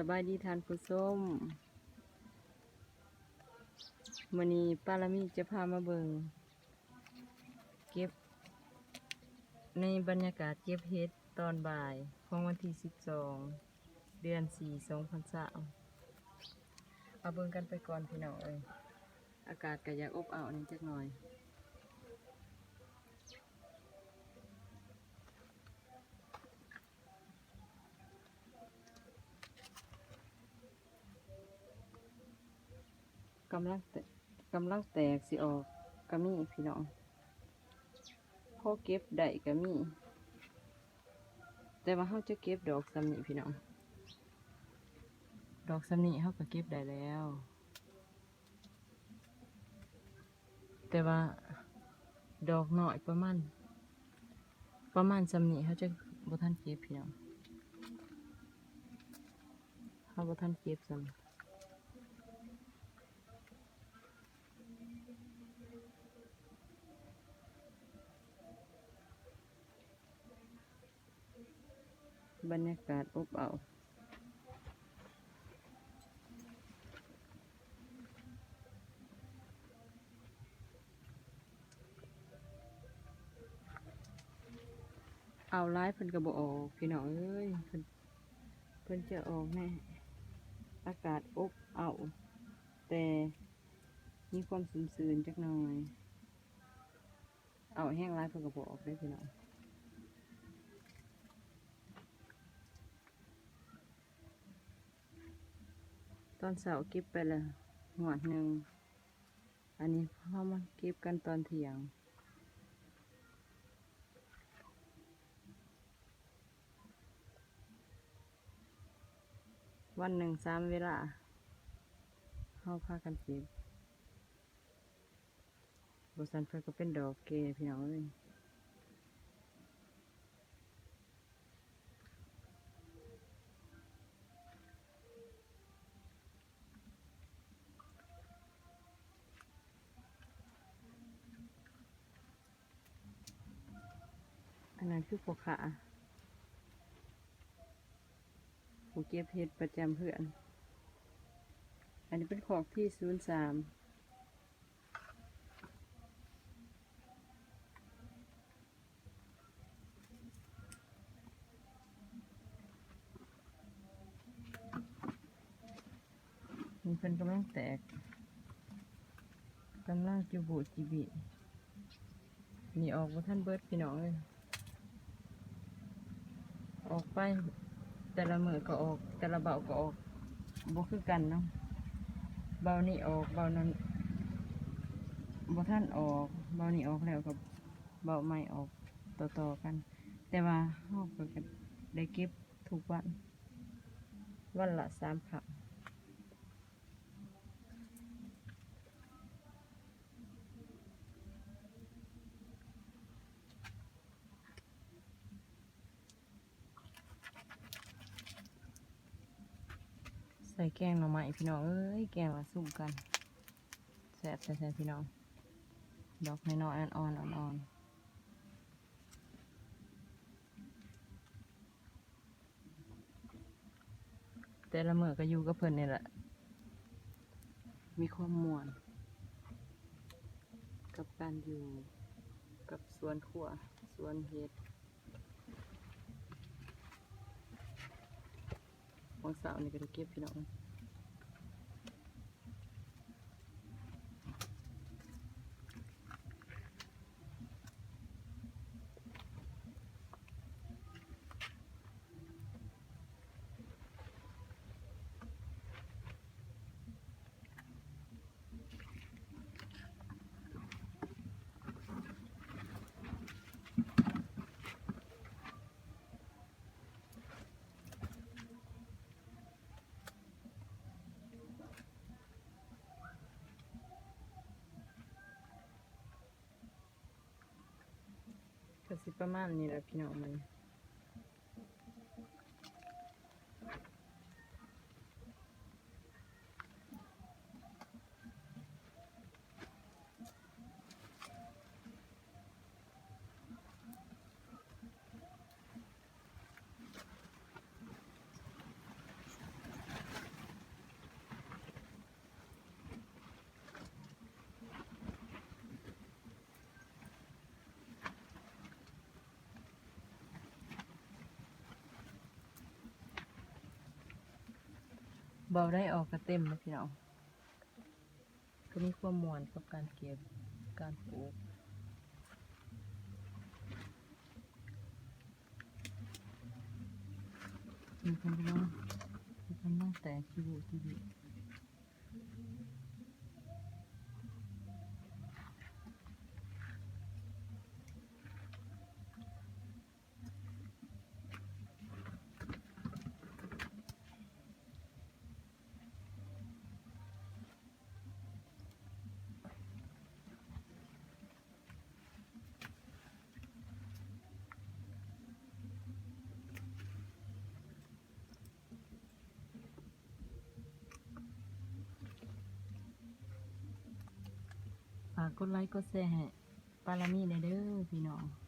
ສະບາຍດີທ່ານຜູ້ຊົມ, ມື້ນີ້ປາລະມີຈະພາມາເບິ່ງ ເກັບ ໃນບັນຍາກາດເກັບເຫັດຕອນບ່າຍຂອງວັນທີສິບສອງ ເດືອນສີ່ ສອງພັນຊາວ. ມາເບິ່ງກັນໄປກ່ອນພີ່ນ້ອງເອີຍ, ອາກາດກໍຢາກອົບເອົ້າແດ່ຈັກໜ່ອຍ. ກຳລັງແຕກ ກຳລັງແຕກຊິອອກກໍມີພີ່ນ້ອງ, ພໍເກັບໄດ້ກໍມີ, ແຕ່ວ່າເຮົາຈະເກັບດອກສ່ຳນີ້ພີ່ນ້ອງ, ດອກສ່ຳນີ້ເຮົາກໍເກັບໄດ້ແລ້ວ. ແຕ່ວ່າດອກນ້ອຍປະມານ ປະມານສ່ຳນີ້ ເຮົາຈະບໍ່ທັນເກັບພີ່ນ້ອງ, ເຮົາບໍ່ທັນເກັບຊ້ຳ. ບັນຍາກາດອົບເອົ້າ, ເອົາຫຼາຍເພິ່ນກໍບໍ່ອອກພີ່ນ້ອງເອີຍ, ເພິ່ນ ເພິ່ນຈະອອກໃນອາກາດອົບເອົ້າ ແຕ່ມີຄວາມຊຸ່ມຊື່ນຈັກໜ່ອຍ. ເອົາແຮງຫຼາຍເພິ່ນກໍບໍ່ອອກເດ້ພີ່ນ້ອງ. ຕອນເຊົ້າເກັບໄປແລ້ວງວດໜຶ່ງ, ອັນນີ້ເຮົາມາເກັບກັນຕອນທ່ຽງ. ວັນໜຶ່ງສາມເວລາ ເຮົາພາກັນເກັບ, ບໍ່ຊັ້ນເພິ່ນກໍເປັນດອກແກ່ພີ່ນ້ອງເອີຍ. ອັນນັ້ນຄືພໍ່ຄ້າ ຜູ້ເກັບເຫັດປະຈຳເຮືອນ. ອັນນີ້ເປັນຄອກທີສູນສາມ. ນີ້ເພິ່ນກຳລັງແຕກ, ກຳລັງຈຸບຸຈິບິ. ນີ້ອອກບໍ່ທັນເບິດພີ່ນ້ອງເອີຍ, ອອກໄປແຕ່ລະມື້ກໍອອກ, ແຕ່ລະເບົ້າກໍອອກ ບໍ່ຄືກັນເນາະ. ເບົ້ານີ້ອອກ, ເບົ້ານັ້ນບໍ່ທັນອອກ, ເບົ້ານີ້ອອກແລ້ວກໍເບົ້າໃໝ່ອອກຕໍ່ໆກັນ. ແຕ່ວ່າເຮົາກໍໄດ້ເກັບທຸກວັນ, ວັນລະສາມຄັ້ງ. ໃສ່ແກງໜໍ່ໄມ້ພີ່ນ້ອງເອີຍ, ແກງລະຊຸມກັນ ແຊບແທ້ໆພີ່ນ້ອງ. ດອກນ້ອຍໆ ອ່ອນໆ ອ່ອນໆ. ແຕ່ລະມື້ກໍຢູ່ກັບເພິ່ນນີ້ແຫຼະ, ມີຄວາມມ່ວນກັບການຢູ່ກັບສວນຄົວ ສວນເຫັດ. ຫວ່າງເຊົ້ານີ້ກໍໄດ້ເກັບພີ່ນ້ອງ. ກໍຊິປະມານນີ້ແຫຼະພີ່ນ້ອງ, ມັນ ເ ເບົາໄດ້ອອກກະເຕັມເດ້ພີ່ນ້ອງ. ກໍມີຄວາມມ່ວນກັບການເກັບ ການປູກ. ນີ້ເພິ່ນກຳລັງ ເພິ່ນກຳລັງແຕກຈຸລຸຈຸລຸ. ຝາກກົດໄລກົດແຊໃຫ້ປາລາມີແດ່ເດີພີ່ນ້ອງ.